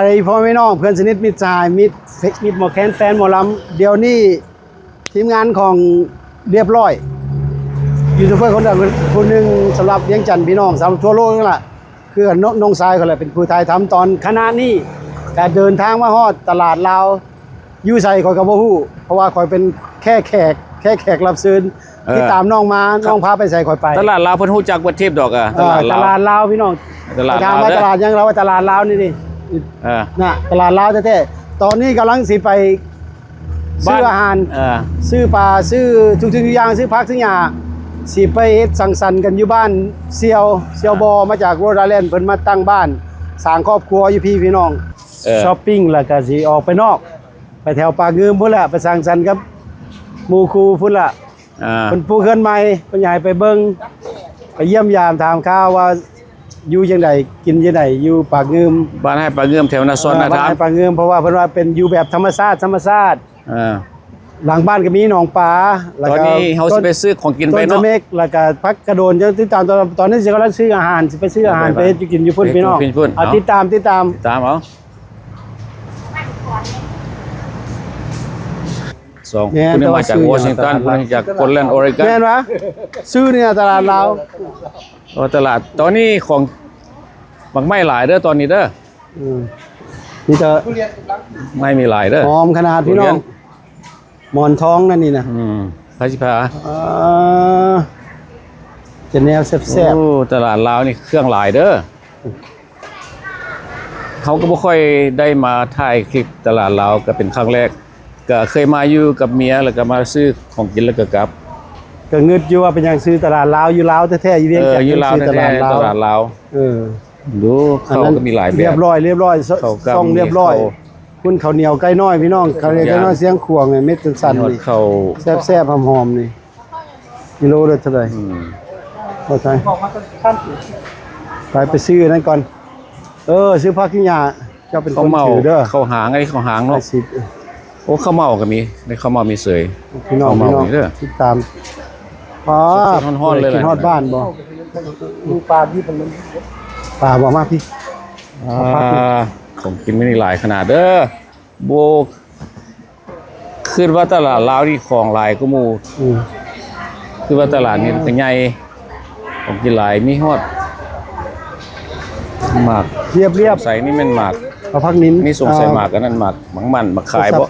ໄປພໍ່ແມ່ນ້ອງ ເພື່ອນສະໜິດ ມິດສະຫາຍ ມິດ ມິດໝໍແຄນ ແຟນໝໍລຳ ດຽວນີ້ທີມງານຂອງລຽບລ້ອຍ ຢູທູບເບີຄົນດັງຄົນໜຶ່ງສຳລັບວຽງຈັນ ພີ່ນ້ອງ ສຳລັບທົ່ວໂລກນີ້ລະ ຄືກັນເນາະ ນ້ອງຊາຍຂ້ອຍລະເປັນຜູ້ຖ່າຍທຳຕອນຂະນະນີ້ ກະເດີນທາງມາຮອດຕະຫຼາດລາວ ຢູ່ໃສຂ້ອຍກໍບໍ່ຮູ້ ເພາະວ່າຂ້ອຍເປັນແຄ່ແຂກ ແຄ່ແຂກຮັບເຊີນ ເອີ ຕິດຕາມນ້ອງມາ ນ້ອງພາໄປໃສຂ້ອຍໄປ ຕະຫຼາດລາວເພິ່ນຮູ້ຈັກເບິດເທບດອກ ເອີ ຕະຫຼາດລາວ ຕະຫຼາດລາວພີ່ນ້ອງ ຕະຫຼາດລາວ ຖາມວ່າຕະຫຼາດຫຍັງ ລາວວ່າຕະຫຼາດລາວນີ້ ນີ້ ເອີ ນະ ຕະຫຼາດລາວແທ້ໆ ຕອນນີ້ກຳລັງຊິໄປ ຊື້ອາຫານ ເອີ ຊື້ປາ ຊື້ທຸກສິ່ງທຸກຢ່າງ ຊື້ຜັກຊື້ຫຍ້າ ຊິໄປເຮັດສັງສັນກັນຢູ່ບ້ານສ່ຽວ ສ່ຽວບໍ່ ມາຈາກໂຣດໄອແລນ ເພິ່ນມາຕັ້ງບ້ານ ສ້າງຄອບຄົວຢູ່ພີ້ ພີ່ນ້ອງ ເອີ ຊັອບປິງ ແລ້ວກະຊິອອກໄປນອກ ໄປແຖວປາກງື່ມພຸ້ນແຫຼະ ໄປສັງສັນກັບໝູ່ຄູ່ພຸ້ນແຫຼະ ອ່າ ເພິ່ນປູກເຮືອນໃໝ່ ເພິ່ນຢາກໃຫ້ໄປເບິ່ງ ໄປຢ້ຽມຢາມຖາມຂ່າວວ່າຢູ່ຈັ່ງໃດ ກິນຈັ່ງໃດ ຢູ່ປາກງື່ມ ບ້ານໃຫ້ປາກງື່ມ ແຖວນາຊອນນາທາມ ບ້ານໃຫ້ປາກງື່ມ ເພາະວ່າເພິ່ນວ່າເປັນຢູ່ແບບທຳມະຊາດ ທຳມະຊາດ ອ່າ ຫຼັງບ້ານກໍມີໜອງປາ ແລ້ວກໍ ຕອນນີ້ເຮົາຊິໄປຊື້ຂອງກິນໄປເນາະ ຕົ້ນສະເມັກ ແລ້ວກໍຜັກກະໂດນ ຕິດຕາມ ຕອນນີ້ຊິກຳລັງຊື້ອາຫານ ຊິໄປຊື້ອາຫານ ໄປເຮັດຢູ່ກິນຢູ່ພຸ້ນ ພີ່ນ້ອງ ເອົາ ຕິດຕາມ ຕິດຕາມ ຕິດຕາມເອົາ ຕາມເອົາ ສອງ ແມ່ນ ຜູ້ໜຶ່ງມາຈາກວໍຊິງຕັນ ຜູ້ໜຶ່ງຈາກໂປຣແລນ ໂອເຣກັນ ແມ່ນຫວາ? ຊື້ນີ້ຕະຫຼາດລາວ ໂອ້ ຕະຫຼາດ ຕອນນີ້ຂອງ ໝາກໄມ້ຫຼາຍເດີ ຕອນນີ້ເດີ ອືມ ມີແຕ່ ໄມ້ມີຫຼາຍເດີ ຫອມຂະໜາດ ພີ່ນ້ອງ ໝອນທອງນັ້ນນີ້ນະ ອືມ ໃຜຊິພາ ເອີ ເປັນແນວແຊບໆ ໂອ້ ຕະຫຼາດລາວນີ້ເຄື່ອງຫຼາຍເດີ. ເຮົາກໍບໍ່ຄ່ອຍໄດ້ມາຖ່າຍຄລິບຕະຫຼາດລາວ ກໍເປັນຄັ້ງແລກ ກໍເຄີຍມາຢູ່ກັບເມຍ ແລ້ວກໍມາຊື້ຂອງກິນແລ້ວກໍກັບ ກໍງຶດຢູ່ວ່າເປັນຫຍັງຊື່ຕະຫຼາດລາວ ຢູ່ລາວແທ້ໆ ຢູ່ວຽງຈັນ ເອີ ຢູ່ລາວແທ້ໆ ຕະຫຼາດລາວ ເອີ ດູ ເຂົ້າກໍມີຫຼາຍແບບ ລຽບຮ້ອຍ ລຽບຮ້ອຍ ເຂົ້າກໍມີ ຊ່ອງລຽບຮ້ອຍ ເຂົ້າ ພຸ້ນເຂົ້າໜຽວໄກ່ນ້ອຍ ພີ່ນ້ອງ ເຂົ້າໜຽວໄກ່ນ້ອຍ ເຊຍງຂວາງ ເມັດຈັ່ງຊັ້ນ ມີຮອດເຂົ້າ ແຊບໆ ຫອມໆ ນີ້ ກິໂລລະເທົ່າໃດ? ອືມ ບໍ່ໃຊ່ ໄປ ໄປຊື້ອັນນັ້ນກ່ອນ ເອີ ຊື້ຜັກກິນຫຍ້າ ເຈົ້າເປັນຄົນຖືເດີ ເຂົ້າຫາງ ອັນນີ້ເຂົ້າຫາງເນາະ ໂອ້ ເຂົ້າເໝົາກໍມີ ໄດ້ເຂົ້າເໝົາມີເສີຍ ພີ່ນ້ອງ ເຂົ້າເໝົາ ພີ່ນ້ອງ ມີເດີ ຕິດຕາມ ປາ ຮ້ອນໆ ເລີຍ ກິນຮອດບ້ານບໍ່? ປາບໍ່? ມາພີ້ ອ່າ ຂອງກິນມື້ນີ້ຫຼາຍຂະໜາດເດີ. ບໍ່ ຄິດວ່າຕະຫຼາດລາວນີ້ຂອງຫຼາຍກວ່າໝູ່ ອືມ ຄິດວ່າຕະຫຼາດນີ້ກໍໃຫຍ່ ຂອງກິນຫຼາຍ ມີຮອດໝາກ ລຽບໆ ສົງໄສນີ້ແມ່ນໝາກ ເອົາຜັກໜິງ ນີ້ສົງໄສ ອ່າ ໝາກອັນນັ້ນ ໝາກ ໝາກມັນ ໝາກຂາຍບໍ່?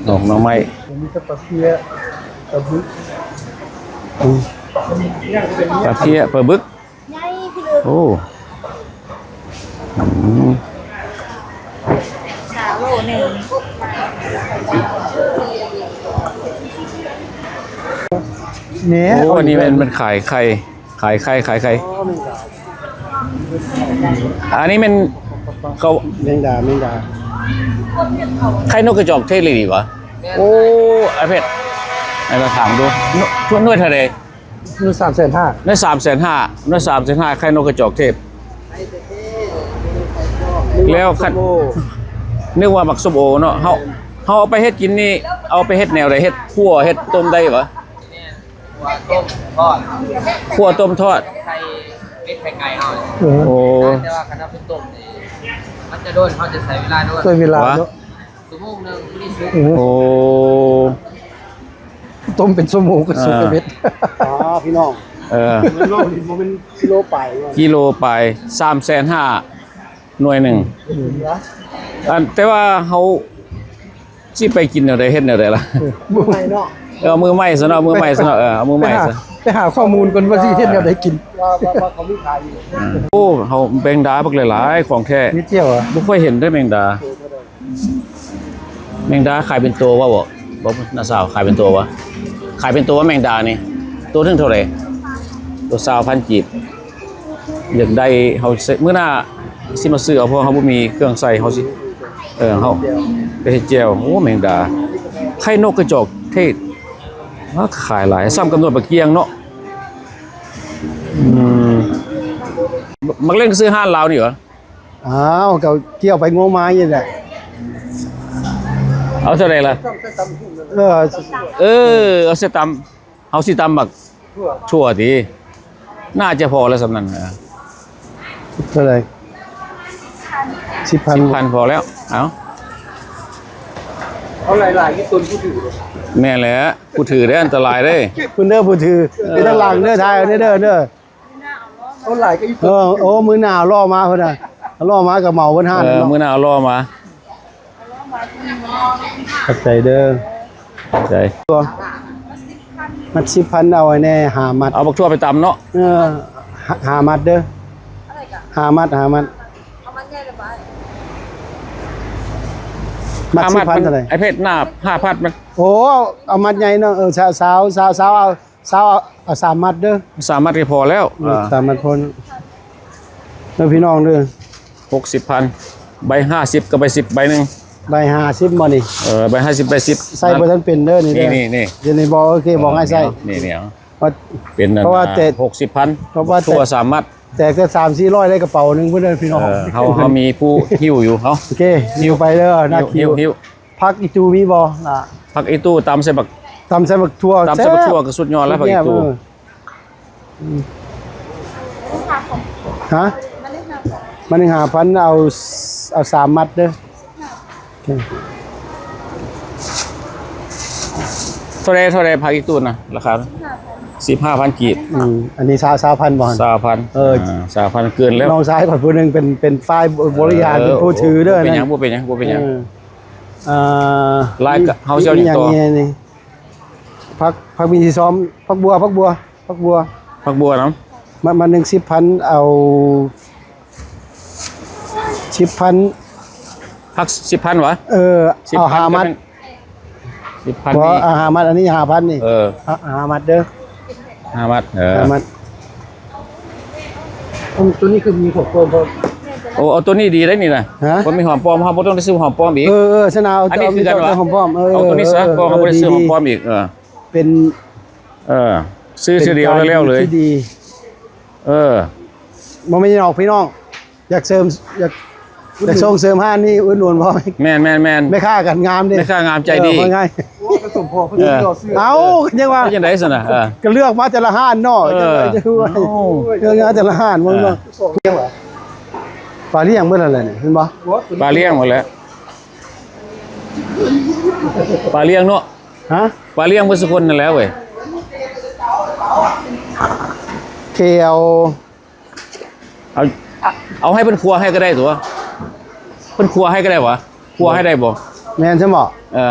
ໜອກໜໍ່ໄມ້ ມີແຕ່ປາເພຍ ປາບຶກ ອືມ ປາເພຍ ປາບຶກ ໃຫຍ່ພີ່ເລີຍ ໂອ້ ອືມ ສາມໂລໜຶ່ງ ນີ້ ໂອ້ ອັນນີ້ແມ່ນ ມັນຂາຍໄຂ່ ຂາຍໄຂ່ ຂາຍໄຂ່ ອໍ ແມ່ນ ອັນນີ້ແມ່ນເຂົາ ແມງດາ ແມງດາ ໄຂ່ນົກກະຈອກເທດອີ່ຫຼີຫວາ? ໂອ້ ອ້າຍເພັດ ໃຫ້ມາຖາມດູ ໜ່ວຍເທົ່າໃດ? ໜ່ວຍສາມແສນຫ້າ ໜ່ວຍສາມແສນຫ້າ ໜ່ວຍສາມແສນຫ້າ ໄຂ່ນົກກະຈອກເທດ ແລ້ວຄັນ ນຶກວ່າໝາກສົ້ມໂອເນາະ ເຮົາ ເຮົາເອົາໄປເຮັດກິນນີ້ ເອົາໄປເຮັດແນວໃດ? ເຮັດຂົ້ວ ເຮັດຕົ້ມໄດ້ຫວາ? ຂົ້ວຕົ້ມທອດ ໃສ່ເປັດໄຂ່ໄກ່ເຮົາ ໂອ້ ແຕ່ວ່າຄັນເອົາໄປຕົ້ມນີ້ ມັນຈະດົນ ເຮົາຈະໃຊ້ເວລາດົນ ໃຊ້ເວລາເນາະ ຊົ່ວໂມງໜຶ່ງພໍດີສຸກ ໂອ້ ຕົ້ມເປັນຊົ່ວໂມງກໍສຸກ ອ່າ ເປັດ ອໍ ພີ່ນ້ອງ ເອີ ມັນເວົ້ານີ້ບໍ່ແມ່ນກິໂລປາຍ ກິໂລປາຍ ສາມແສນຫ້າ ໜ່ວຍໜຶ່ງ ອືມ ອັນ ແຕ່ວ່າເຮົາຊິໄປກິນແນວໃດ ເຮັດແນວໃດລະ ເອີ ມື້ໃໝ່ເນາະ ເອີ ເອົາມື້ໃໝ່ຊະເນາະ ມື້ໃໝ່ຊະເນາະ ເອີ ເອົາມື້ໃໝ່ຊະ ໄປຫາ ໄປຫາຂໍ້ມູນກ່ອນວ່າຊິເຮັດແນວໃດກິນ ວ່າ ວ່າ ວ່າເຂົາມີຂາຍຢູ່ ອືມ ໂອ້ ເຮົາແມງດາບັກຫຼາຍໆ ຂອງແທ້ ມີແຈ່ວຫວາ? ບໍ່ຄ່ອຍເຫັນເດ້ແມງດາ. ແມງດາຂາຍເປັນໂຕບໍ່? ບໍ່ ບໍ່ ນ້າສາວ ຂາຍເປັນໂຕບໍ່? ຂາຍເປັນໂຕບໍ່ແມງດານີ້? ໂຕໜຶ່ງເທົ່າໃດ? ໂຕຊາວພັນກີບ ຢາກໄດ້ ເຮົາ ມື້ໜ້າຊິມາຊື້ເອົາ ເພາະເຮົາບໍ່ມີເຄື່ອງໃຊ້ ເຮົາຊິ ເອີ ເຮົາໄປເຮັດແຈ່ວ ໂອ້ ແມງດາ ໄຂ່ນົກກະຈອກເທດ ມາຂາຍຫຼາຍ ສ່ຳກັບໜ່ວຍປາກກ້ຽງເນາະ ອືມ ໝາກເລັ່ງຊື້ຮ້ານລາວນີ້ຫວາ? ອ້າວ ກໍກ່ຽວໄປງົວມານີ້ແຫຼະ ເອົາເທົ່າໃດລະ? ເອີ ເອີ ເອົາໃສ່ຕຳ ເຮົາຊິຕຳໝາກຖົ່ວຕິ ໜ້າຈະພໍລະສ່ຳນັ້ນ ເອີ ເທົ່າໃດ? ສິບພັນ ສິບພັນພໍແລ້ວ. ເອົ້າ ເອົາຫຼາຍໆ ຢູ່ຕົນຜູ້ຖື. ແມ່ນແຫຼະ ຜູ້ຖືເດ້ ອັນຕະລາຍເດ້. ເພິ່ນເດີຜູ້ຖື ເອີ ໄປທາງຫຼັງເດີ ຖ່າຍເອົາເດີ ເດີ ເດີ. ໂອ້ ຫຼາຍກໍອີກ ເອີ ໂອ້ ມື້ໜ້າເອົາລໍ້ມາເພິ່ນນະ ເອົາລໍ້ມາກໍເໝົາເບິດຮ້ານ. ເອີ ເນາະ ມື້ໜ້າເອົາລໍ້ມາ. ຂອບໃຈເດີ ຂອບໃຈ. ມັດສິບພັນ ເອົາໃຫ້ແດ່ຫ້າມັດ. ເອົາບັກຖົ່ວໄປຕຳເນາະ. ເອີ ຫ້າ ຫ້າມັດເດີ ຫ້າມັດ ຫ້າມັດ. ມັດສິບພັນເທົ່າໃດ? ອ້າຍເພັດ ໜ້າຫ້າພັນມັນ. ໂອ້ ເອົາມັດໃຫຍ່ເນາະ. ເອີ ຊາວ ຊາວ ຊາວ ຊາວ ເອົາ ເອົາສາມມັດເດີ ສາມມັດກໍພໍແລ້ວ. ເອີ ອ່າ ສາມມັດພໍເດີພີ່ນ້ອງເດີ. ຫົກສິບພັນ ໃບຫ້າສິບ ກັບໃບສິບໃບໜຶ່ງ. ໃບຫ້າສິບບໍ່ນີ້? ເອີ ໃບຫ້າສິບ ໃບສິບ ໃສ່ບໍ່ທັນເປັນເດີນີ້ເດີ. ນີ້ໆ ດຽວນີ້ບອກ ໂອເຄ ບອກໃຫ້ໃສ່ ນີ້ໆ ເອົາ ເປັນ ເພາະວ່າແຕກ ຫົກສິບພັນ ເພາະວ່າແຕກ ຖົ່ວສາມມັດ ແຕກແຕ່ສາມສີ່ຮ້ອຍ ໄດ້ກະເປົາໜຶ່ງພຸ້ນເດີພີ່ນ້ອງ. ເອີ ເຮົາ ເຮົາມີຜູ້ຫິ້ວຢູ່ ເຮົາ ໂອເຄ ຫິ້ວໄປເດີ ໜ້າຄິວ ຫິ້ວ ຫິ້ວ. ຜັກອີຕູມີບໍ່? ຜັກອີຕູຕຳໃສ່ບັກ ຕຳໃສ່ບັກຖົ່ວ ຕຳໃສ່ບັກຖົ່ວ ແຊບ ກໍສຸດຍອດແລ້ວ ຜັກອີຕູ. ເອີ ຮະ? ມັດໜຶ່ງຫ້າພັນ ເອົາ ເອົາສາມມັດເດີ. ເທົ່າໃດ ເທົ່າໃດ ຜັກອີຕູນະ ລາຄາ? ສິບຫ້າພັນ ສິບຫ້າພັນກີບ. ອືມ ອັນນີ້ຊາວ ຊາວພັນບໍ່? ຊາວພັນ. ເອີ ອ່າ ຊາວພັນ ເກີນແລ້ວ. ນ້ອງຊາຍຂ້ອຍຜູ້ໜຶ່ງເປັນ ເປັນຝ່າຍບໍລິຫານ ເອີ ເປັນຜູ້ຖືເດີ. ບໍ່ເປັນຫຍັງ ບໍ່ເປັນຫຍັງ ບໍ່ເປັນຫຍັງ. ເອີ ອ່າ ຫຼາຍກະເຮົາຊິເອົາຫຍັງຕໍ່? ນີ້ ນີ້ ນີ້ ຜັກ ຜັກມີທີ່ຊ້ອມ ຜັກບົວ ຜັກບົວ ຜັກບົວ ຜັກບົວນຳ. ມັດ ມັດໜຶ່ງສິບພັນ ເອົາສິບພັນ. ຜັກສິບພັນຫວາ? ເອີ ສິບພັນ ເອົາຫ້າມັດ ສິບພັນ. ບໍ່ ນີ້ ເອົາຫ້າມັດ ອັນນີ້ຫ້າພັນນີ້. ເອີ ຫ້າ ຫ້າມັດເດີ ຫ້າມັດ. ເອີ ຫ້າມັດ. ໂອ້ ໂຕນີ້ຄືມີຫົວໂປ່ງພ້ອມ. ໂອ້ ເອົາໂຕນີ້ດີໄດ໋ນີ້ນະ. ຮະ? ບໍ່ມີຫອມປ້ອມ ເຮົາບໍ່ຕ້ອງໄດ້ຊື້ຫອມປ້ອມອີກ. ເອີ ເອີ ຊະນະ ເອົາ ອັນນີ້ຄືກັນຫວາ? ຫອມປ້ອມ ເອີ ເອົາໂຕນີ້ຊະ ເອີ ເພາະເຮົາບໍ່ໄດ້ຊື້ຫອມປ້ອມອີກ. ເອີ ເປັນ ເອີ ຊື້ ຊື້ດຽວແລ້ວເລີຍ. ການທີ່ດີ ເອີ ບໍ່ແມ່ນດອກພີ່ນ້ອງ ຢາກເສີມ ຢາກ ຢາກສົ່ງເສີມຮ້ານນີ້ ອຸດໜູນບໍ່? ແມ່ນໆໆ ແມ່ຄ້າກັນງາມເດ້ ແມ່ຄ້າງາມໃຈດີ. ເອີ ວ່າງ່າຍ ໂອ້ ກໍສົມພໍເພິ່ນ ເອີ ກໍຊື້. ເອົ້າ ກໍຍັງວ່າ ເຮັດຈັ່ງໃດຊັ້ນນະ? ເອີ ກໍເລືອກມາແຕ່ລະຮ້ານເນາະ. ເອີ ຈັ່ງໃດ ເອີ ເລືອກມາແຕ່ລະຮ້ານ. ເອີ ເບິ່ງເນາະ ປາລ້ຽງເບິດແລ້ວນີ້ ເຫັນບໍ່? ປາລ້ຽງໝົດແລ້ວ ປາລ້ຽງເນາະ. ຮະ? ປາລ້ຽງເບິດສູ່ຄົນນັ້ນແຫຼະເວີຍ. ເອົາ ເອົາ ເອົາໃຫ້ເພິ່ນຄົວໃຫ້ກໍໄດ້ຕົວະ ເພິ່ນຄົວໃຫ້ກໍໄດ້ຫວາ? ຄົວໃຫ້ໄດ້ບໍ່? ແມ່ນຊັ້ນບໍ່? ເອີ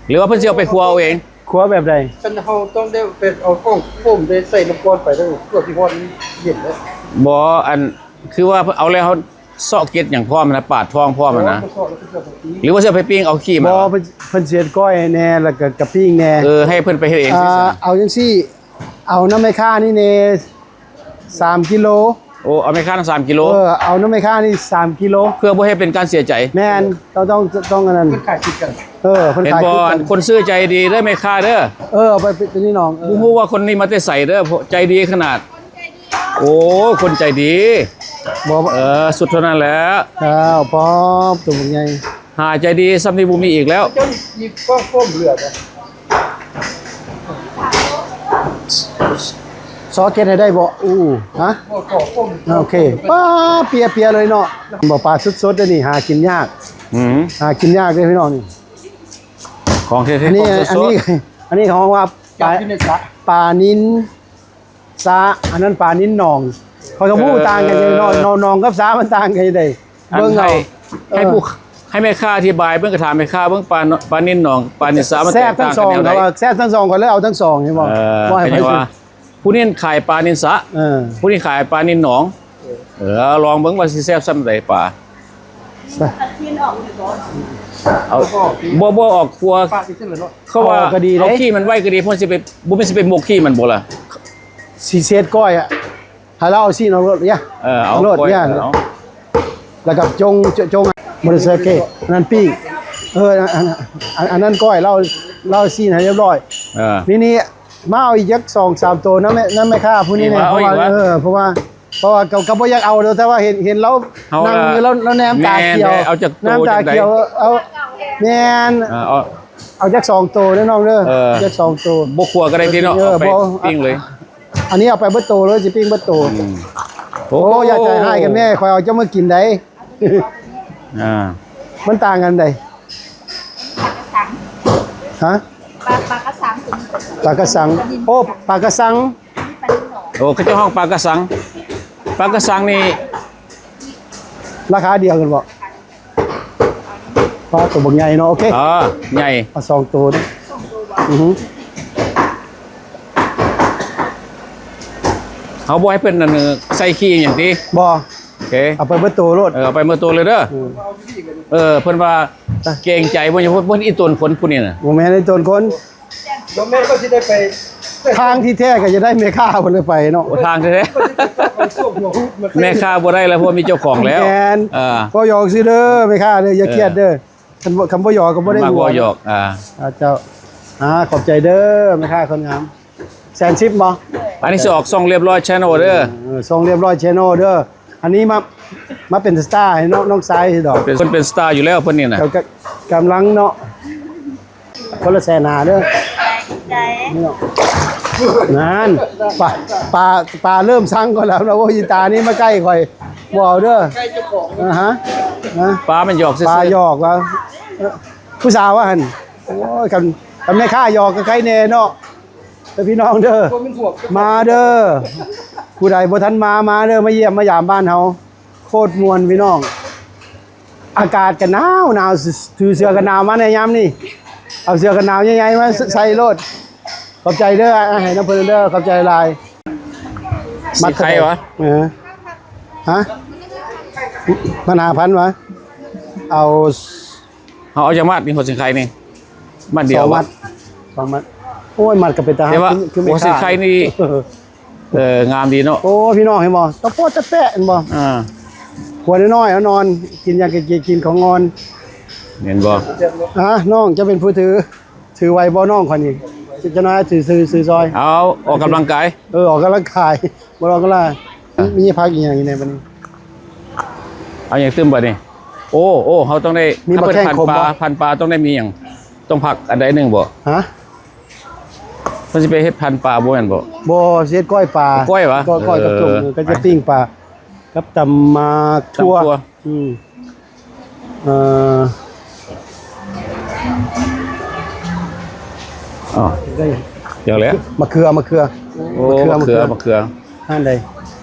ຫຼືວ່າເພິ່ນຊິເອົາໄປຄົວເອົາເອງ? ຄົວແບບໃດ? ຄັນເຮົາຕ້ອງໄດ້ໄປເອົາກ້ອງໂຟມໄດ້ໃສ່ນ້ຳກ້ອນໄປແລ້ວ ຕົວະທີ່ຮອດມັນເຢັນແລ້ວ. ບໍ່ ອັນ ຄືວ່າເອົາແລ້ວເຮົາ ເຊາະເກັດຫຍັງພ້ອມນະ ປາດທ້ອງພ້ອມນະ. ໂອ້ ບໍ່ຊອກແລ້ວເພິ່ນຊິເອົາໄປປີ້ງ. ຫຼືວ່າຊິເອົາໄປປີ້ງເອົາຂີ້ມາ? ບໍ່ ເພິ່ນ ເພິ່ນຊິເຮັດກ້ອຍແດ່ ແລ້ວກໍ ກະປີ້ງແດ່. ເອີ ໃຫ້ເພິ່ນໄປເຮັດເອງ. ອ່າ ຊິຊັ້ນ ເອົາຈັ່ງຊີ້ ເອົານ້ຳແມ່ຄ້ານີ້ແດ່ ສາມກິໂລ. ໂອ້ ເອົາແມ່ຄ້າສາມກິໂລ. ເອີ ເອົານ້ຳແມ່ຄ້ານີ້ສາມກິໂລ ເພື່ອບໍ່ໃຫ້ເປັນການເສຍໃຈ. ແມ່ນ ຕ້ອງ ຕ້ອງ ຕ້ອງອັນນັ້ນ ເພິ່ນຂາຍຕິດກັນ. ເອີ ເພິ່ນຂາຍຕິດກັນ. ເຫັນບໍ່ ອັນຄົນຊື້ໃຈດີເດີ ແມ່ຄ້າເດີ. ເອີ ເອົາໄປ ໄປຕົວນີ້ນ້ອງ. ເອີ ບໍ່ຮູ້ວ່າຄົນນີ້ມາແຕ່ໃສເດີ ໃຈດີຂະໜາດ. ໂອ້ ຄົນໃຈດີ. ບໍ່ ເອີ ສຸດເທົ່ານັ້ນແຫຼະ. ອ້າວ ປອບ ຕົວບັກໃຫຍ່ ຫາໃຈດີສ່ຳນີ້ບໍ່ມີອີກແລ້ວ. ເຈົ້າມີກ້ອງໂຟມເຫຼືອບໍ່? ຊອກເກັດໃຫ້ໄດ້ບໍ່? ອູ້ ຮະ? ບໍ່ ຂໍໂຟມ. ໂອເຄ. ປ້າ ເປຍໆ ເລີຍເນາະ. ບໍ່ ປາສົດໆ ເດ້ນີ້ ຫາກິນຍາກ. ອືມ ຫາກິນຍາກເດ້ພີ່ນ້ອງນີ້. ຂອງແທ້ໆ ອັນນີ້ ອັນນີ້ ອັນນີ້ເຂົາເອີ້ນວ່າປາ ປານິນ ສະ ອັນນັ້ນປານິນໜອງ. ຂ້ອຍກໍບໍ່ຮູ້ ເອີ ຕ່າງກັນຢູ່ເນາະ ໜອງ ໜອງກັບສະມັນຕ່າງກັນຈັ່ງໃດ? ເບິ່ງເອົາ ໃຫ້ ເອີ ໃຫ້ຜູ້ ໃຫ້ແມ່ຄ້າອະທິບາຍເບິ່ງ ກໍຖາມແມ່ຄ້າເບິ່ງ ປາ ປານິນໜອງ ປານິນສະ ມັນແຕກຕ່າງກັນແນວໃດ? ແຊບທັງສອງ ເຂົາວ່າແຊບທັງສອງ ເຂົາເລີຍເອົາທັງສອງ ເຫັນບໍ່? ເອີ ວ່າໃຫ້ ເຫັນວ່າ ຜູ້ນີ້ຂາຍປານິນສະ ເອີ ຜູ້ນີ້ຂາຍປານິນໜອງ. ເອີ ລອງເບິ່ງວ່າຊິແຊບສ່ຳໃດປາ. ເອົາ ບໍ່ ບໍ່ອອກຄົວ ເພາະວ່າ ເອົາຂີ້ມັນໄວ້ກໍດີ ເພາະຊິໄປ ບໍ່ແມ່ນຊິໄປໝົກຂີ້ມັນບໍ່ລະ? ຊິເຮັດກ້ອຍອະ ໃຫ້ລາວເອົາຊີ້ນອອກໂລດຍະ. ເອີ ເອົາໂລດຍະ. ແລ້ວກໍຈົ່ງ ຈົ່ງ ບໍ່ໄດ້ໃສ່ເກະ ອັນນັ້ນປີ້ງ. ເອີ ອັນ ອັນ ອັນນັ້ນກ້ອຍ ລາວ ລາວຊີ້ນໃຫ້ຮຽບຮ້ອຍ. ເອີ ນີ້ ນີ້ ມາເອົາອີກຈັກສອງສາມໂຕນຳແມ່ ນຳແມ່ຄ້າຜູ້ນີ້ແດ່ ເພາະວ່າ ເອີ ເພາະວ່າ ເພາະວ່າກໍ ກໍບໍ່ຢາກເອົາດອກ ແຕ່ວ່າເຫັນ ເຫັນລາວນັ່ງຢູ່ ລາວ ລາວແນມຕາຂຽວ ແມ່ນ ເອົາຈັກໂຕ ແນມຕາຂຽວ ຈັ່ງໃດ ເອົາ ແມ່ນ ເອົາ ເອົາຈັກສອງໂຕເດີນ້ອງເດີ. ເອີ ຈັກສອງໂຕ ບໍ່ຄົວກໍໄດ້ຕິເນາະ. ເອີ ເອົາໄປ ບໍ່ ປີ້ງເລີຍ. ອັນນີ້ເອົາໄປເບິດໂຕເລີຍ ຊິປີ້ງເບິດໂຕ. ອືມ ໂອ້ ໂອ້ ຢ່າໃຈຮ້າຍກັນແມ່ ຂ້ອຍເອົາເຈົ້າມາກິນໄດ໋. ອ່າ ມັນຕ່າງກັນໃດ? ປາກະສັງ ຮະ? ປາ ປາກະສັງ ປາກະສັງ ໂອ້ ປາກະສັງ ປານິນໜອງ ໂອ້ ເຂົາເຈົ້າຮ້ອງປາກະສັງ. ປາກະສັງນີ້ລາຄາດຽວກັນບໍ່? ປາໂຕບັກໃຫຍ່ເນາະ. ໂອເຄ ອ່າ ໃຫຍ່ ເອົາສອງໂຕເນາະ. ອືຮຶ ເຮົາບໍ່ໃຫ້ເພິ່ນ ອັນ ໃສ່ຂີ້ຫຍັງຕິ? ບໍ່ ໂອເຄ ເອົາໄປເບິດໂຕໂລດ. ເອີ ເອົາໄປເບິດໂຕເລີຍເດີ. ອືມ ເອີ ເພິ່ນວ່າເກງໃຈ ບໍ່ ເພິ່ນອີ່ຕົນຄົນຜູ້ນີ້ນະ. ບໍ່ແມ່ນອີ່ຕົນຄົນ ບໍ່ແມ່ນກໍຊິໄດ້ໄປ ທາງທີ່ແທ້ກໍຈະໄດ້ແມ່ຄ້າເພິ່ນໄປເນາະ. ໂອ້ ທາງແທ້ໆ ແມ່ຄ້າບໍ່ໄດ້ແລ້ວ ເພາະມີເຈົ້າຂອງແລ້ວ. ແມ່ນ ເອີ ເວົ້າຫຍອກຊື່ເດີ ແມ່ຄ້າເດີ ຢ່າຄຽດເດີ. ເອີ ຄັນບໍ່ ຄັນບໍ່ຫຍອກກໍບໍ່ໄດ້ຫົວ. ເວົ້າຫຍອກ ອ່າ ອ່າ ເຈົ້າ ອ່າ ຂອບໃຈເດີ ແມ່ຄ້າຄົນງາມ. ແສນສິບບໍ່? ອັນນີ້ຊິອອກຊ່ອງລຽບຮ້ອຍແຊນແນວເດີ. ເອີ ຊ່ອງລຽບຮ້ອຍແຊນແນວເດີ. ອັນນີ້ມາ ມາເປັນສະຕາໃຫ້ນ້ອງ ນ້ອງຊາຍດອກ. ເປັນ ເພິ່ນເປັນສະຕາຢູ່ແລ້ວເພິ່ນນີ້ນະ. ເຈົ້າກະກຳລັງເນາະ ຄົນລະແສນຫ້າເດີ. ໃຈ ນັ້ນ ປາ ປາ ປາເລີ່ມຊັງກ່ອນແລ້ວນະ. ໂອ້ຍ ອີຕານີ້ມາໃກ້ຂ້ອຍ ບໍ່ເອົາເດີ. ອ່າຮະ ປາມັນຫຍອກຊື່ໆ ປາຫຍອກວ່າ ເອີ ຜູ້ສາວວ່າຫັ້ນ. ໂອ້ຍ ຄັນ ຄັນແມ່ຄ້າຫຍອກກໍໃຄແນ່ເນາະ. ເດີພີ່ນ້ອງເດີ ມາເດີ ຜູ້ໃດບໍ່ທັນມາ ມາເດີ ມາຢ້ຽມມາຢາມບ້ານເຮົາ ໂຄດມ່ວນພີ່ນ້ອງ. ອາກາດກໍໜາວ ໜາວ ຖືເສື້ອກັນໜາວມາໃນຍາມນີ້ ເອົາເສື້ອກັນໜາວໃຫຍ່ໆມາໃສ່ໂລດ. ຂອບໃຈເດີ ໃຫ້ນຳເພິ່ນເດີ ຂອບໃຈຫຼາຍ. ມັດເທົ່າໃດວະ? ເອີ ຮະ ມັດຫ້າພັນວະ? ເອົາ ເຮົາເອົາຈັກມັດນີ້ ຫົວສິງໄຄນີ້? ມັດດຽວ ສອງມັດ ສອງມັດ. ໂອ້ຍ ມັດກໍເປັນຕາຮັກ ແຕ່ວ່າ ຄື ຄືແມ່ຄ້າ ຫົວສິງໄຄນີ້ ເອີ ງາມດີເນາະ. ໂອ້ ພີ່ນ້ອງເຫັນບໍ່? ຕະໂປະຕະແປະ ເຫັນບໍ່? ອ່າ ຫົວນ້ອຍໆ ເອົານອນ ກິນຫຍັງກໍກິນ ກິນຂອງອ່ອນ ແມ່ນບໍ່? ອ່າ ນ້ອງຈະເປັນຜູ້ຖື ຖືໄຫວບໍ່ນ້ອງຂ້ອຍນີ້? ຈະ ຈະໜ້ອຍຖື ຖື ຖືຊ່ອຍ. ເອົາ ອອກກຳລັງກາຍ. ເອີ ອອກກຳລັງກາຍ ບໍ່ອອກກຳລັງ. ອ່ະ ມີ ມີຜັກອີ່ຫຍັງຢູ່ໃນບັດນີ້? ເອົາຫຍັງຕື່ມບັດນີ້? ໂອ້ ໂອ້ ເຮົາຕ້ອງໄດ້ ມີບັກແຂ້ງຂົມບໍ່? ພັນປາ ພັນປາຕ້ອງໄດ້ມີຫຍັງ? ຕ້ອງຜັກອັນໃດໜຶ່ງບໍ່? ຮະ? ເພິ່ນຊິໄປເຮັດພັນປາບໍ່ແມ່ນບໍ່? ບໍ່ ຊິເຮັດກ້ອຍປາ. ກ້ອຍຫວາ? ກ້ອຍ ກ້ອຍກັບຕົ້ມ ເອີ ເອີ ກໍຈະປີ້ງປາ ກັບຕຳໝາກຖົ່ວ. ຕຳຖົ່ວ. ອືມ ເອີ ອໍ ໄດ້ ດຽວແຫຼະ ມະເຂືອ ມະເຂືອ. ໂອ້ ມະເຂືອ ມະເຂືອ ມະເຂືອ ຮ້ານໃດ?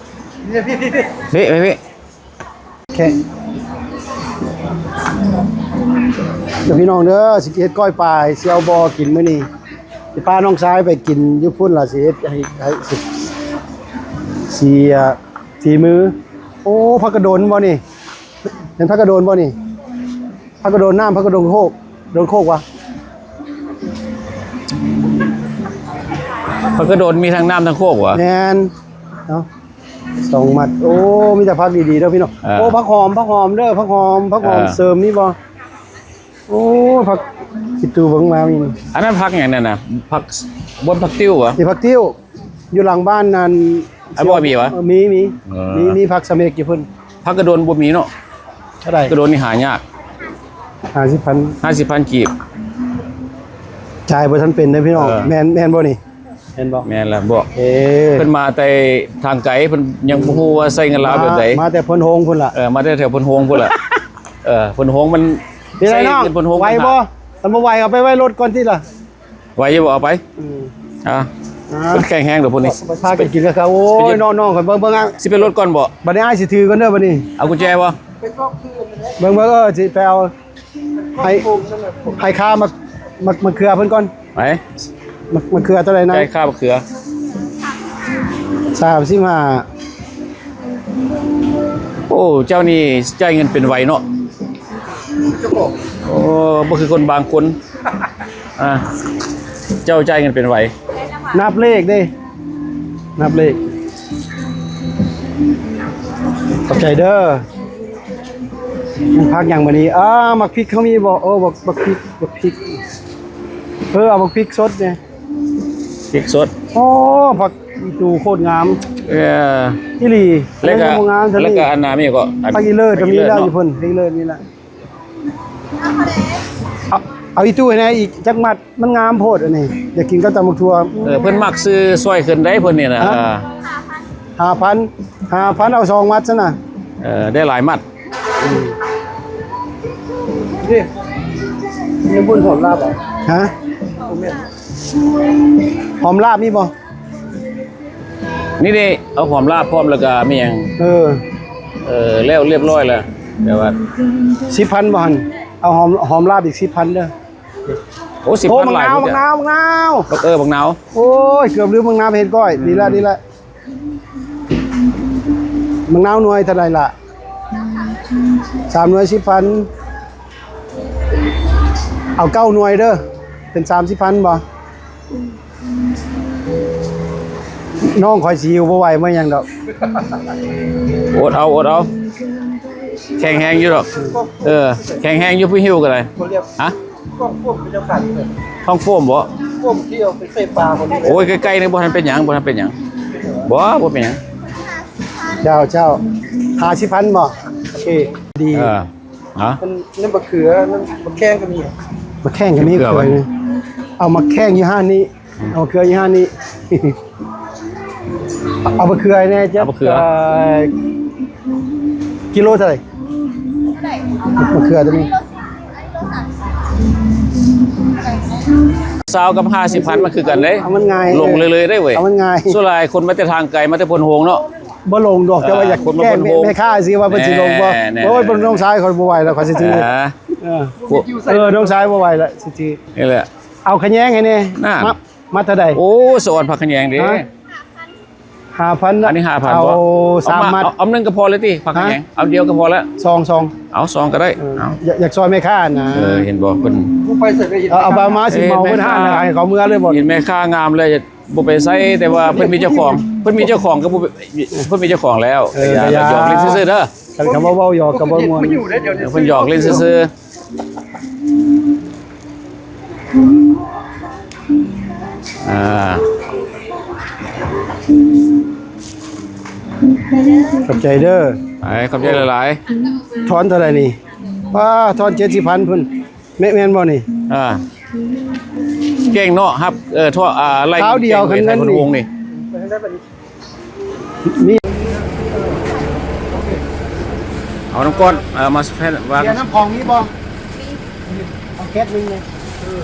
ພີ່ ພີ່ ພີ່ ພີ່ ໂອເຄ ເດີພີ່ນ້ອງເດີ ຊິເຮັດກ້ອຍປາ ຊິເອົາບໍ່ກິນມື້ນີ້ ຊິພານ້ອງຊາຍໄປກິນຢູ່ພຸ້ນລະ ຊິເຮັດໃຫ້ ໃຫ້ ຊິ ຊິ ອ່າ ຝີມື. ໂອ້ ຜັກກະດົນບໍ່ນີ້? ແມ່ນຜັກກະໂດນບໍ່ນີ້? ຜັກກະໂດນນ້ຳ ຜັກກະໂດນໂຄກ ໂດນໂຄກຫວາ? ຜັກກະໂດນມີທັງນ້ຳທັງໂຄກຫວາ? ແມ່ນ ເອົາ ສອງມັດ. ໂອ້ ມີແຕ່ຜັກດີໆເດີພີ່ນ້ອງ. ເອີ ໂອ້ ຜັກຫອມ ຜັກຫອມເດີ ຜັກຫອມ ຜັກຫອມ ເອີ ເສີມມີບໍ່? ໂອ້ ຜັກອີ່ຕູເບິ່ງມາມີ. ອັນນັ້ນຜັກຫຍັງນັ້ນນະ? ຜັກ ບ່ອນຜັກຕິ້ວຫວາ? ນີ້ຜັກຕິ້ວ ຢູ່ຫຼັງບ້ານນັ້ນ. ອັນບໍ່ມີຫວາ? ເອີ ມີ ມີ ເອີ ມີ ມີຜັກສະເມັກຢູ່ພຸ້ນ. ຜັກກະໂດນບໍ່ມີເນາະ. ເທົ່າໃດ? ກະໂດນນີ້ຫາຍາກ. ຫ້າສິບພັນ ຫ້າສິບພັນກີບ. ຈ່າຍບໍ່ທັນເປັນເດີພີ່ນ້ອງ. ເອີ ແມ່ນ ແມ່ນບໍ່ນີ້? ແມ່ນບໍ່? ແມ່ນແລ້ວ ບອກ ເອີ ເພິ່ນມາແຕ່ທາງໄກ ເພິ່ນຍັງບໍ່ຮູ້ວ່າໃຊ້ເງິນລາວແບບໃດ. ມາ ມາແຕ່ໂພນໂຮງພຸ້ນລະ. ເອີ ມາແຕ່ແຖວໂພນໂຮງພຸ້ນລະ. ເອີ ໂພນໂຮງມັນ ເປັນໃດນ້ອງ ໃຊ້ເງິນໂພນໂຮງ ໄຫວບໍ່? ມັນຫາ ຄັນບໍ່ໄຫວ ເອົາໄປໄວ້ລົດກ່ອນຕິລະ. ໄຫວຢູ່ບໍ່? ເອົາໄປ. ອືມ ອ່າ ອ່າ ເພິ່ນແຂງແຮງເດີພວກນີ້ ໄປພາກັນກິນກະເຂົ້າ. ໂອ້ຍ ນ້ອງໆ ຂ້ອຍເບິ່ງໆ ອ່ະ ຊິໄປລົດກ່ອນບໍ່? ບັດນີ້ອ້າຍຊິຖືກ່ອນເດີບັດນີ້. ເອົາກຸນແຈບໍ່? ເບິ່ງໆ ເອີ ຊິໄປເອົາ ໃຫ້ ໃຫ້ຄ່າໝາກ ໝາກ ໝາກເຂືອເພິ່ນກ່ອນ. ໄປ ໝາກ ໝາກເຂືອເທົ່າໃດນະ? ໃຫ້ຄ່າໝາກເຂືອ ສາມສິບຫ້າ. ໂອ້ ເຈົ້ານີ້ຈ່າຍເງິນເປັນໄວເນາະ. ໂອ້ ບໍ່ຄືຄົນບາງຄົນ. ອ່າ ເຈົ້າຈ່າຍເງິນເປັນໄວ. ນັບເລກເດ້ ນັບເລກ. ຂອບໃຈເດີ. ມັນຜັກຫຍັງບັດນີ້? ອ່າ ໝາກພິກເຮົາມີບໍ່? ໂອ້ ບັກ ບັກພິກ ບັກພິກ. ເອີ ເອົາບັກພິກສົດແດ່. ພິກສົດ. ໂອ້ ຜັກອີ່ຕູໂຄດງາມ. ເອີ ອີ່ຫຼີ. ແລ້ວກໍ ແລ້ວກໍອັນນັ້ນມີກໍ ຜັກອີເລີດກໍມີແລ້ວຢູ່ພຸ້ນ. ຜັກອີເລີດມີແລ້ວ. ເອົາ ເອົາອີ່ຕູ້ໃຫ້ແດ່ອີກຈັກມັດ ມັນງາມໂພດອັນນີ້ ຢາກກິນກັບຕຳບັກຖົ່ວ. ເອີ ເພິ່ນມັກຊື້ຊ່ອຍຂຶ້ນໄດ໋ເພິ່ນນີ້ນະ. ຮະ? ເອີ ຫ້າພັນ ຫ້າພັນ ເອົາສອງມັດຊັ້ນນະ. ເອີ ໄດ້ຫຼາຍມັດ. ອືມ ນີ້ ມີບຸນຫອມລາບບໍ່? ຮະ? ຫອມລາບມີບໍ່? ນີ້ເດ້ ເອົາຫອມລາບພ້ອມ ແລ້ວກະມີຫຍັງ? ເອີ ເອີ ແລ້ວລຽບຮ້ອຍແລ້ວ ແຕ່ວ່າ ສິບພັນບໍ່ຫັ້ນ? ເອົາຫອມ ຫອມລາບອີກສິບພັນເດີ. ໂອ້ ສິບພັນຫຼາຍ ບັກນາວ ບັກນາວ ບັກນາວ ບັກ ເອີ ບັກນາວ. ໂອ້ຍ ເກືອບລືມ ບັກນາວເຮັດກ້ອຍ. ອືມ ນີ້ລະ ນີ້ລະ ບັກນາວໜ່ວຍເທົ່າໃດລະ? ສາມໜ່ວຍສິບພັນ ເອົາເກົ້າໜ່ວຍເດີ ເປັນສາມສິບພັນບໍ່? ນ້ອງຂ້ອຍຊິຫິວບໍ່ໄຫວ ບໍ່ຫຍັງດອກ. ອົດເອົາ ອົດເອົາ ແຂງແຮງຢູ່ດອກ. ເອີ ແຂງແຮງຢູ່ ຜູ້ຫິວກໍໄດ້. ຮະ? ກ້ອງໂຟມເປັນແນວຂາຍເລີຍ. ກ້ອງໂຟມບໍ່? ໂຟມທີ່ເອົາໄປໃສ່ປາຄົນນີ້. ໂອ້ຍ ໃກ້ໆນີ້ບໍ່ທັນເປັນຫຍັງ ບໍ່ທັນເປັນຫຍັງ. ບໍ່ ບໍ່ເປັນຫຍັງ. ເຈົ້າ ເຈົ້າ ຫ້າສິບພັນບໍ່? ໂອເຄ ດີ. ເອີ ຮະ? ມັນ ນັ້ນບັກເຂືອ ນັ້ນບັກແຂ້ງກໍມີ. ບັກແຂ້ງກໍມີ ເຂືອ ເຂືອ ໄວ້ ເອົາມາແຂ້ງຢູ່ຮ້ານນີ້. ອືມ ເອົາເຂືອຢູ່ຮ້ານນີ້. ເອົາບັກເຂືອໃຫ້ແດ່ ຈັກ ເອົາບັກເຂືອ ເອີ ກິໂລເທົ່າໃດ? ບັກເຂືອຕົວນີ້ ຊາວກັບຫ້າສິບພັນມັນຄືກັນເດ້. ເອົາມັນງ່າຍ ລົງເລື້ອຍໆໄດ້ເວີຍ. ເອົາມັນງ່າຍ. ສ່ວນຫຼາຍຄົນມາແຕ່ທາງໄກ ມາແຕ່ໂພນໂຮງເນາະ. ບໍ່ລົງດອກ ແຕ່ວ່າຢາກແກ້ແມ່ຄ້າຊິວ່າເພິ່ນຊິລົງບໍ່? ແນ່ ໂອ້ຍ ເພິ່ນນ້ອງຊາຍຂ້ອຍບໍ່ໄຫວແລ້ວ ຂ້ອຍຊິຖື. ເອີ ນ້ອງຊາຍບໍ່ໄຫວແລ້ວຊິຖື. ນີ້ແຫຼະ ເອົາຂະແຍງໃຫ້ແດ່. ນັ້ນ ມາ ມັດເທົ່າໃດ? ໂອ້ ສະອອນຜັກຂະແຍງເດ້. ຮະ? ຫ້າພັນ ອັນນີ້ຫ້າພັນ ເອົາບໍ່? ສາມມັດ ເອົາ ເອົາໜຶ່ງກໍພໍແລ້ວຕິ ຜັກຂະແຍງ. ຮະ? ເອົາດຽວກໍພໍແລ້ວ. ສອງ ສອງ ເອົາສອງກໍໄດ້. ເອີ ເອົາ ຢາກ ຢາກຊ່ອຍແມ່ຄ້ານະ. ເອີ ເຫັນບໍ່ ເພິ່ນ ຜູ້ໄປໃສ່ໄດ້ ເອົາ ເອົາໄປມາ ເອີ ຊິເໝົາເພິ່ນຫັ້ນນະ ໃຫ້ເຂົາເມືອເລີຍບໍ່? ເຫັນແມ່ຄ້າງາມແລ້ວ ບໍ່ໄປໃສ ແຕ່ວ່າເພິ່ນມີເຈົ້າຂອງ ເພິ່ນມີເຈົ້າຂອງກໍບໍ່ ເພິ່ນມີເຈົ້າຂອງແລ້ວ. ເອີ ກໍຢາ ກໍຢາ ຢອກຫຼິ້ນຊື່ໆເດີ. ຄັນຄຳວ່າເວົ້າຢອກກໍບໍ່ມ່ວນ. ເພິ່ນຢອກຫຼິ້ນຊື່ໆ. ອ່າ ຂອບໃຈເດີ. ໄປ ຂອບໃຈຫຼາຍໆ. ທອນເທົ່າໃດນີ້? ປ້າ ທອນເຈັດສິບພັນພຸ້ນ. ແມ່ນ ແມ່ນບໍ່ນີ້? ອ່າ ເກັ່ງເນາະ ຮັບ ເອີ ທົ່ວ ອ່າ ໄລ່ຄາວດຽວ ເກັ່ງເລີຍ ຄັນນັ້ນ ໄທເພິ່ນ ນີ້ ໂຮງນີ້. ມີ ເອົານ້ຳກ້ອນ ເອົາມາແຜ່ນວາງ. ເບຍນ້ຳຂອງມີບໍ່? ມີ ເອົາແກັດໜຶ່ງເລີຍ. ເອີ ຮ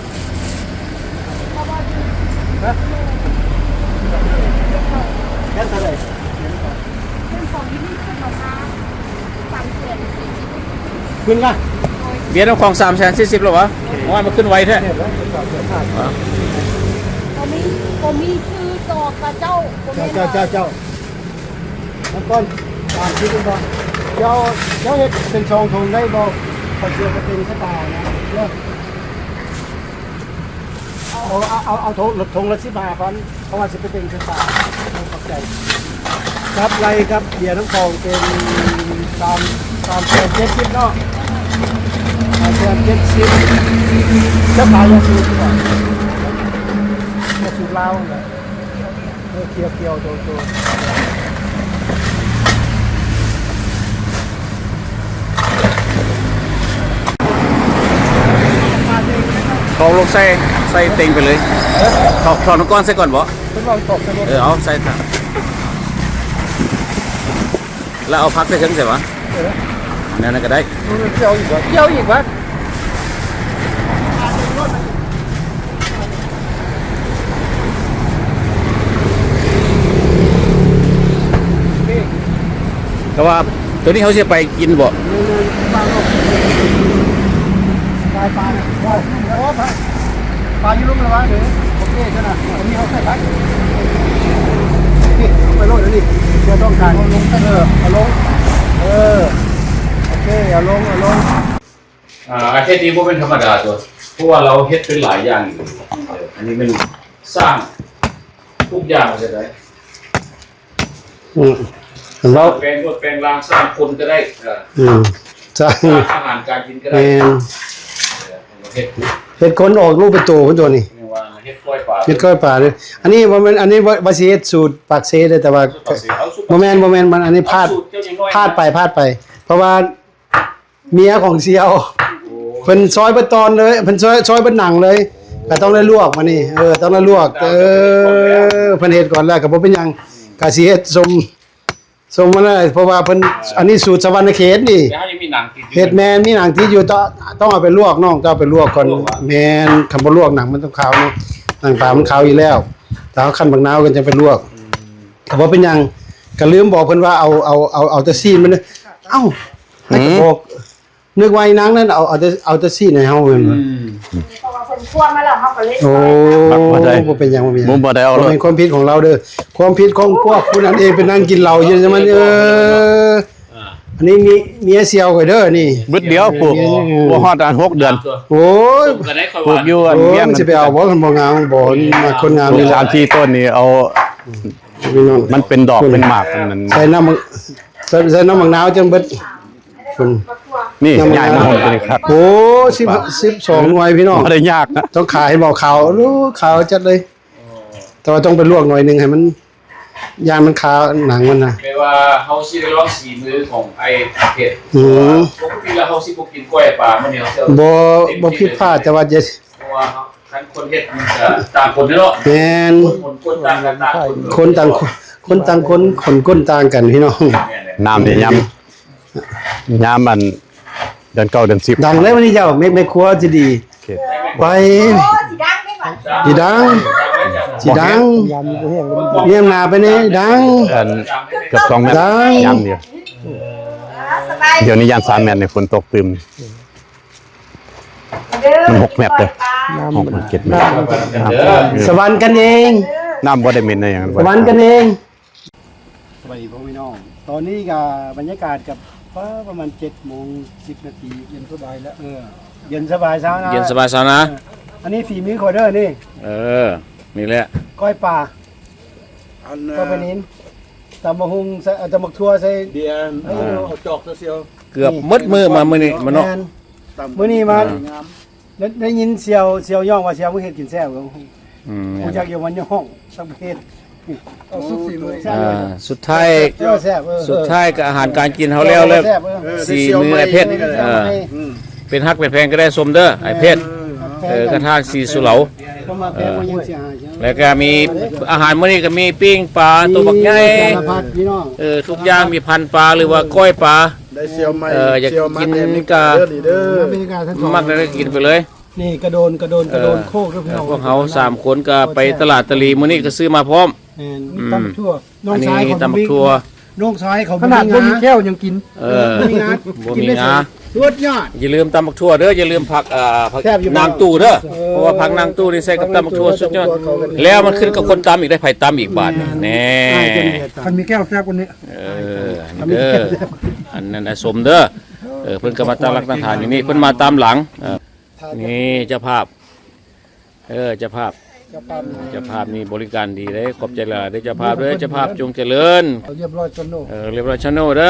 ະ? ແກັດເທົ່າໃດ? ຂຶ້ນລະ ເບຍນ້ຳຂອງສາມແສນສີ່ສິບແລ້ວຫວາ? ໂອ້ຍ ມັນຂຶ້ນໄວແທ້. ບໍ່ມີ ບໍ່ມີຊື່ຈອກກະເຈົ້າ. ເຈົ້າ ເຈົ້າ ເຈົ້າ ເຈົ້າ ມັງກອນ ຕາມທີ່ເພິ່ນບອກ. ເຈົ້າ ເຈົ້າເຮັດເປັນສອງຖົງໄດ້ບໍ່? ຂ້ອຍຊິເອົາໄປເປັນສະຕານະ. ເອົາ ເອົາ ເອົາ ເອົາຖົງ ຖົງລະສິບຫ້າພັນ ເພາະວ່າຊິໄປເປັນສະຕາ. ຂອບໃຈ. ກັບໄລ່ກັບເບຍນ້ຳຂອງເປັນສາມ ສາມແສນເຈັດສິບເນາະ. ສາມແສນເຈັດສິບ. ເຈົ້າຂາຍຢາສູບບໍ່? ຢາສູບລາວຫັ້ນແຫຼະ. ເອີ ຂຽວໆ ໂຕໆ ເອົາລົງໃສ່ ໃສ່ເຕັງໄປເລີຍ. ເອີ ຖອກ ຖອກນ້ຳກ້ອນໃສ່ກ່ອນບໍ? ເພິ່ນວ່າຖອກໃສ່ລົດ. ເອີ ເອົາໃສ່ ແລ້ວເອົາຜັກໃສ່ເທິງໃສ່ຫວາ? ເອີ ແນວນັ້ນກໍໄດ້. ເອົາອີກຫວາ? ເອົາອີກຫວາ? ແຕ່ວ່າໂຕນີ້ເຮົາຊິໄປກິນບໍ່? ປາ ປາ ປາຢູ່ລຸ່ມລະຫວ່າງເດີ. ໂອເຄ ຊັ້ນນະ ອັນນີ້ເຮົາໃສ່ໄປ. ນີ້ ເອົາໄປໂລດ ອັນນີ້ ບໍ່ຕ້ອງການ. ເອົາລົງ ເອີ ເອົາລົງ. ເອີ ໂອເຄ ເອົາລົງ ເອົາລົງ. ອ່າ ອາເທດນີ້ບໍ່ແມ່ນທຳມະດາຕົວະ ເພາະວ່າລາວເຮັດເປັນຫຼາຍຢ່າງຢູ່. ເອີ ອັນນີ້ແມ່ນສ້າງທຸກຢ່າງເລີຍໄດ໋. ອືມ ເວົ້າ ແປງລົດແປງລາງ ສ້າງຄົນກໍໄດ້. ເອີ ອືມ ສ້າງ ສ້າງອາຫານການກິນກໍໄດ້. ແມ່ນ ເອີ ເຮັດ ເຮັດຄົນອອກລູກເປັນໂຕພຸ້ນຕົວນີ້. ເຮັດກ້ອຍປາ ເຮັດກ້ອຍປາເດ້. ອັນນີ້ບໍ່ແມ່ນ ອັນນີ້ວ່າ ວ່າຊິເຮັດສູດປາກເຊເດ້ ແຕ່ວ່າ ສູດປາກເຊ ເອົາສູດປາກເຊ ບໍ່ແມ່ນ ບໍ່ແມ່ນ ມັນ ອັນນີ້ພາດ ພາດໄປ ພາດໄປ ເພາະວ່າ ເມຍຂອງສ່ຽວ ໂອ້ ເພິ່ນຊອຍເບິດຕອນເລີຍ ເພິ່ນຊອຍ ຊອຍເບິດໜັງເລີຍ ກໍຕ້ອງໄດ້ລວກມານີ້. ເອີ ຕ້ອງໄດ້ລວກ. ເອີ ເພິ່ນເຮັດກ່ອນແລ້ວ ກໍບໍ່ເປັນຫຍັງ ກໍຊິເຮັດຊົມ ສົ່ງມາເລີຍ ເພາະວ່າເພິ່ນ ອ່າ ອັນນີ້ສູດສະຫວັນນະເຂດນີ້ ແຕ່ເຮົາຍັງມີໜັງຕິດຢູ່ ເຮັດ ແມ່ນ ມີໜັງຕິດຢູ່ ຕ້ອງ ຕ້ອງເອົາໄປລວກ ນ້ອງ ຕ້ອງເອົາໄປລວກກ່ອນ ລວກບໍ່? ແມ່ນ ຄັນບໍ່ລວກໜັງມັນຕ້ອງຄາວເນາະ ໜັງປາມັນຄາວຢູ່ແລ້ວ ແຕ່ເຮົາຄັ້ນບັກນາວກ່ອນຈັ່ງໄປລວກ ອືມ ກໍບໍ່ເປັນຫຍັງ ກໍລືມບອກເພິ່ນວ່າເອົາ ເອົາ ເອົາ ເອົາແຕ່ຊີ້ນມັນເດີ ເອົ້າ ໃຫ້ກໍບອກ ອືມ ນຶກວ່າອີນາງນັ້ນເອົາ ເອົາແຕ່ ເອົາແຕ່ຊີ້ນໃຫ້ເຮົາແມ່ນບໍ່? ອືມ ເພາະວ່າເພິ່ນຄວ້າມາແລ້ວ ເຮົາກໍເລີຍ ໂອ້ ຕັກບໍ່ໄດ້ ບໍ່ເປັນຫຍັງ ບໍ່ເປັນຫຍັງ ບໍ່ ບໍ່ໄດ້ເອົາ ບໍ່ແມ່ນຄວາມຜິດຂອງລາວເດີ້ ຄວາມຜິດຂອງພວກຜູ້ນັ້ນເອງ ໄປນັ່ງກິນເຫຼົ້າຢູ່ ມັນ ເອີ ອ່າ ອັນນີ້ມີເມຍສ່ຽວຂ້ອຍເດີ້ນີ້ ບຶດດຽວ ປູກ ເມຍ ບໍ່ຮອດອັນຫົກເດືອນ ໂອ້ຍ ປູກຢູ່ອັນ ໂອ້ຍ ວຽງ ມັນຊິໄປເອົາບໍ່ ຄັນບໍ່ງາມບໍ່ ມັກຄົນງາມ ປູກ ນີ້ ສາມສີ່ຕົ້ນນີ້ ເອົາ ພີ່ນ້ອງ ມັນເປັນດອກ ເປັນໝາກ ອັນນັ້ນ ໃສ່ນ້ຳ ໃສ່ ໃສ່ນ້ຳໝາກນາວຈັ່ງເບິດ ນີ້ ນ້ຳ ຍ້າຍມາຫົ່ມຕົວນີ້ຄັກ ໂອ້ ສິບ ສິບສອງໜ່ວຍພີ່ນ້ອງ ບໍ່ໄດ້ຍາກນະ ຕ້ອງຂາໃຫ້ບໍ່ຂາວ ໂອ້ ຂາວຈັດເລີຍ ແຕ່ວ່າຕ້ອງໄປລວກໜ່ອຍໜຶ່ງໃຫ້ມັນ ຢ້ານມັນຄາໜັງມັນນະ ແປວ່າເຮົາຊິໄດ້ລອງສີມືຂອງອ້າຍເພັດ ອືມ ເພາະວ່າປົກກະຕິແລ້ວເຮົາຊິບໍ່ກິນກ້ອຍປາ ມື້ນີ້ເຮົາຊິ ບໍ່ ບໍ່ຜິດພາດ ແຕ່ວ່າຈະ ເພາະວ່າຄັນຄົນເຮັດມັນກະຕ່າງຄົນເນາະ ແມ່ນ ຄົນ ຄົນຕ່າງກັນ ຕ່າງຄົນ ຄົນຕ່າງ ຄົນຕ່າງຄົນ ຄົນຄົນຕ່າງກັນພີ່ນ້ອງ ແມ່ນແຫຼະ ນ້ຳນີ້ຍາມ ຍາມອັນເດືອນເກົ້າເດືອນສິບ ດັງເລີຍມື້ນີ້ເຈົ້າ ແມ່ ແມ່ຄົວຊິດີ ໂອເຄ ໄປ ໂອ້ ຊິດັງເດ້ບັດ ຊິດັງ ຊິດັງ ຍາມນີ້ບໍ່ແຮງເລີຍ ແນມໜ້າໄປແດ່ ດັງ ອັນເກືອບສອງແມັດ ດັງ ຍາມດຽວ ເອີ ສະບາຍ ດຽວນີ້ຢ້ານສາມແມັດນີ້ ຝົນຕົກຕື່ມ ມັນຫົກແມັດເດີ້ ນ້ຳ ຫົກແມັດ ເຈັດແມັດ ນ້ຳ ນ້ຳ ສະຫວັນກັນເອງ ນ້ຳບໍ່ໄດ້ເໝັນອີ່ຫຍັງ ສະຫວັນກັນເອງ ສະບາຍດີພໍ່ແມ່ພີ່ນ້ອງ ຕອນນີ້ກໍບັນຍາກາດກໍປະມານເຈັດໂມງສິບນາທີ ເຢັນສະບາຍແລ້ວ ເອີ ເຢັນສະບາຍຊາວນາ ເຢັນສະບາຍຊາວນາ ເອີ ອັນນີ້ຝີມືຂ້ອຍເດີ້ນີ້ ເອີ ນີ້ແຫຼະ ກ້ອຍປາ ອັນ ກ້ອຍປານິນ ຕຳບັກຫຸ່ງ ໃສ່ ເອົາຕຳບັກຖົ່ວໃສ່ ເບຍ ເອີ ເອົາຈອກເຊວໆ ເກືອບໝົດມື້ມາມື້ນີ້ມາເນາະ ແມ່ນ ມື້ນີ້ມາ ອ່າ ໄດ້ ໄດ້ຍິນສ່ຽວ ສ່ຽວຍ້ອງວ່າສ່ຽວມຶງເຮັດກິນແຊບ ອືມ ຮູ້ຈັກຢູ່ມັນຍ້ອງສັກເຮັດ ເອົາສຸດສີມື ອ່າ ສຸດທ້າຍ ເອີ ແຊບ ເອີ ສຸດທ້າຍກໍອາຫານການກິນເຮົາແລ້ວ ແລ້ວ ແຊບ ເອີ ສີ່ມື້ ອ້າຍເພັດ ເອີ ອືມ ເປັນຮັກເປັນແພງກໍໄດ້ຊົມເດີ້ ອ້າຍເພັດ ເອີ ກະທາງສີສຸເຫຼົາ ເອີ ແລ້ວກໍມີອາຫານມື້ນີ້ກໍມີປີ້ງປາ ໂຕບັກໃຫຍ່ ສາລະພັດພີ່ນ້ອງ ເອີ ທຸກຢ່າງ ມີພັນປາ ຫຼືວ່າກ້ອຍປາ ໄດ້ສ່ຽວໃໝ່ ເອີ ຢາກກິນກໍມັກໄດ້ກິນໄປເລີຍ ນີ້ກະໂດນ ກະໂດນ ກະໂດນ ເອີ ໂຄກເດີ້ພີ່ນ້ອງ ພວກເຮົາສາມຄົນກໍໄປຕະຫຼາດຕະຫຼີ ມື້ນີ້ກໍຊື້ມາພ້ອມ ແມ່ນ ອືມ ຕຳຖົ່ວ ນ້ອງຊາຍເຂົາ ອັນນີ້ຕຳຖົ່ວ ນ້ອງຊາຍເຂົາ ຂະໜາດບໍ່ມີແຂ້ວຍັງກິນ ເອີ ບໍ່ມີງາ ສຸດຍອດ ຢ່າລືມຕຳບັກຖົ່ວເດີ້ ຢ່າລືມຜັກ ອ່າ ຜັກນາງຕູ້ເດີ້ ເອີ ເພາະວ່າຜັກນາງຕູ້ນີ້ໃສ່ກັບຕຳບັກຖົ່ວສຸດຍອດ ແລ້ວມັນຂຶ້ນກັບຄົນຕຳອີກ ໄດ້ໃຜຕຳອີກບາດນີ້ ແນ່ ຄັນມີແກ້ວແຊບກວ່ານີ້ ເອີ ອັນນີ້ເດີ້ ອັນນັ້ນນະ ຊົມເດີ້ ເອີ ເພິ່ນກໍມາຕັ້ງຫຼັກຕັ້ງຖານຢູ່ນີ້ ເພິ່ນມາຕາມຫຼັງ ເອີ ນີ້ເຈົ້າພາບ ເອີ ເຈົ້າພາບ ເຈົ້າພາບ ເຈົ້າພາບນີ້ບໍລິການດີເດ້ ຂອບໃຈຫຼາຍໆເດີ້ ເຈົ້າພາບເດີ້ ເຈົ້າພາບຈົ່ງຈະເລີນ ເອີ ລຽບຮ້ອຍຊານໂນເດີ້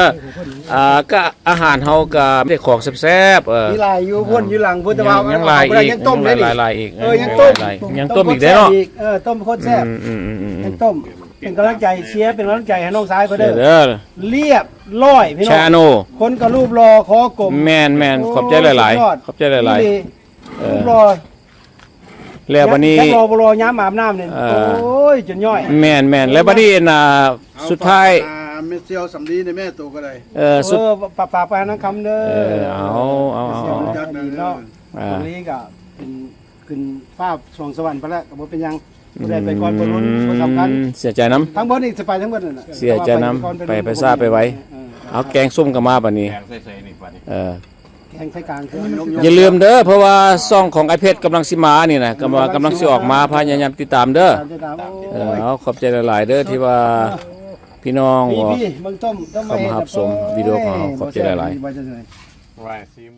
ອ່າ ກະອາຫານເຮົາກະມີແຕ່ຂອງແຊບໆ ເອີ ມີຫຼາຍຢູ່ພຸ້ນ ຢູ່ຫຼັງພຸ້ນ ແຕ່ວ່າຍັງຫຼາຍອີກ ຍັງຕົ້ມ ຫຼາຍໆອີກ ເອີ ຍັງຕົ້ມ ຍັງຕົ້ມອີກເດ້ເນາະ ເອີ ຕົ້ມໂຄດແຊບ ອືມໆໆໆ ຍັງຕົ້ມ ເປັນກຳລັງໃຈ ເຊຍ ເປັນກຳລັງໃຈໃຫ້ນ້ອງຊາຍຂ້ອຍເດີ້ ລຽບຮ້ອຍພີ່ນ້ອງ ຊາໂນ ຄົນກໍຮູບຫຼໍ່ ຄໍກົມ ແມ່ນໆ ໂອ້ຍ ຂອບໃຈຫຼາຍໆ ສຸດຍອດ ຂອບໃຈຫຼາຍໆ ອີ່ຫຼີ ເອີ ຮູບຫຼໍ່ ແລ້ວບັດນີ້ ຈັກຫຼໍ່ບໍ່ຫຼໍ່ ຍາມອາບນ້ຳນີ້ ເອີ ໂອ້ຍ ຈົນຍ້ອຍ ແມ່ນໆ ແລ້ວບັດນີ້ ອັນນ່າ ສຸດທ້າຍ ເອົາ ຝາກ ອ່າ ແມ່ສ່ຽວສຳລີໃນແມ່ໂຕກໍໄດ້ ເອີ ເອີ ຝາກ ຝາກໄປຫານາງຄຳເດີ້ ເອີ ເອົາ ເອົາ ເອົາ ເນາະ ອ່າ ສຳລີກໍເປັນ ຂຶ້ນຟ້າສວງສະຫວັນໄປແລ້ວ ກໍບໍ່ເປັນຫຍັງ ຜູ້ໃດໄປກ່ອນບໍ່ລຸນ ບໍ່ສຳຄັນ ເສຍໃຈນຳ ທັງເບິດນີ້ຊິໄປທັງເບິດນັ້ນນະ ເສຍໃຈນຳ ໄປ ໄປຊ້າໄປໄວ ເອີ ເອົາ ແກງສົ້ມກໍມາບັດນີ້ ແກງໃສ່ໆນີ້ບັດນີ້ ເອີ ແກງໃສ່ກາງຄື ຢ່າລືມເດີ້ ເພາະວ່າຊ່ອງຂອງອ້າຍເພັດກຳລັງຊິມານີ້ນະ ກຳ ກຳລັງຊິອອກມາ ພະຍາຍາມຕິດຕາມເດີ້ ເອີ ເອົາ ຂອບໃຈຫຼາຍໆເດີ້ ທີ່ວ່າພີ່ນ້ອງ ພີ່ ເບິ່ງຕົ້ມ ເຂົ້າມາຮັບຊົມວິດີໂອຂອງເຮົາ ຂອບໃຈຫຼາຍໆ